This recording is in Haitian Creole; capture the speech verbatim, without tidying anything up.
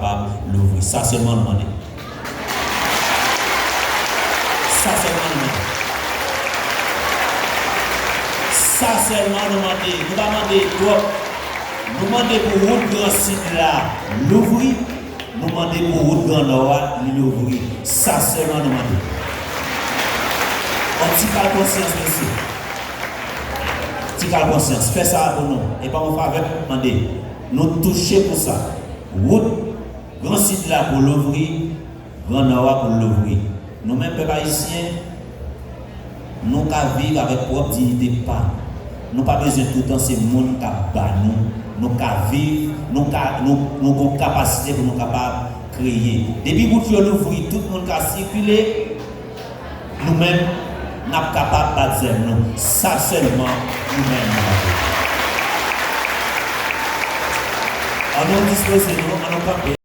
kapab louvri. Sa sèlman nou mande. Sa sèlman nou mande. Sa sèlman nou mande. Nou pa mande twòp. Nou mande pou wout Gran Sid la louvri. Nou mande pou wout Gran Nò a li louvri. Sa sèlman nou mande. Yon ti kal konsyans, mesye. Ti kal konsyans. Fè sa pou nou. E pa yon favè m mande. Nou touche pou sa. Wout Gran Sid la pou louvri, Gran Nò a pou louvri. Nou menm pèp ayisyen, nou ka viv avèk pwòp diyite pa nou. Nou pa bezwen toutan se moun k ap ba nou. Nou ka viv, nou ka, nou, nou gon kapasite pou nou kapab kreye. Depi wout yo louvri, tout moun ka sikile, nou menm, n ap kapab bat zèl nou. Sa sèlman, nou menm, nou ka fè. Ann nou dispoze nou, ann nou kanpe.